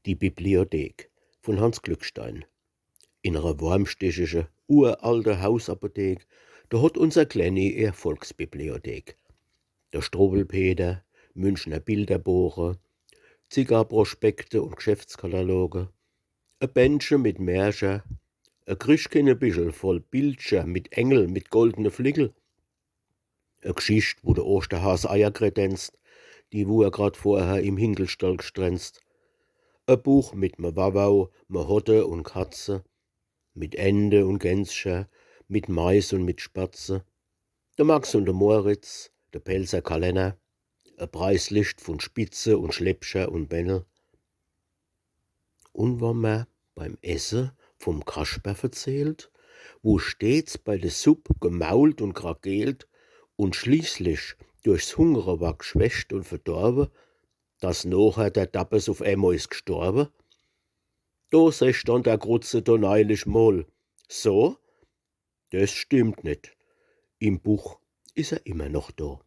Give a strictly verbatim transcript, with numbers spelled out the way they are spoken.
Die Bibliothek von Hanns Glückstein. In ere wormstichige, uralte Hausapothek, do hot unser Klenni ehr Volksbibliothek. Der Struwwelpeter, Münchner Bilderboche, Zigarprospekte und Geschäftskataloge, e Bändche mit Märcher, e Christkinnebichel voll Bildcher mit Engel mit goldene Fliggel, e Gschicht, wo de Oschterhas Eier kredenzt, die wo er grad vorher im Hinkelstall gstrenzt, e Buch mit me Wawau, me Hotte und Katze, mit Ente und Gänscher, mit Mais und mit Spatze, de Max und de Moritz, de Pälzer Kalenner, e Preislischt vun Spitze und Schleppcher und Bännel. Und wann mer beim Esse vom Kasper verzählt, wo stets bei de Supp gemault und krakeelt und schließlich durchs Hungere war gschwächt und verdorwe, dass nocher der Dappes uf emol is gstorwe, do secht dann der Grutze do neilich mol: „So, des stimmt net. Im Buch is er immer noch do.“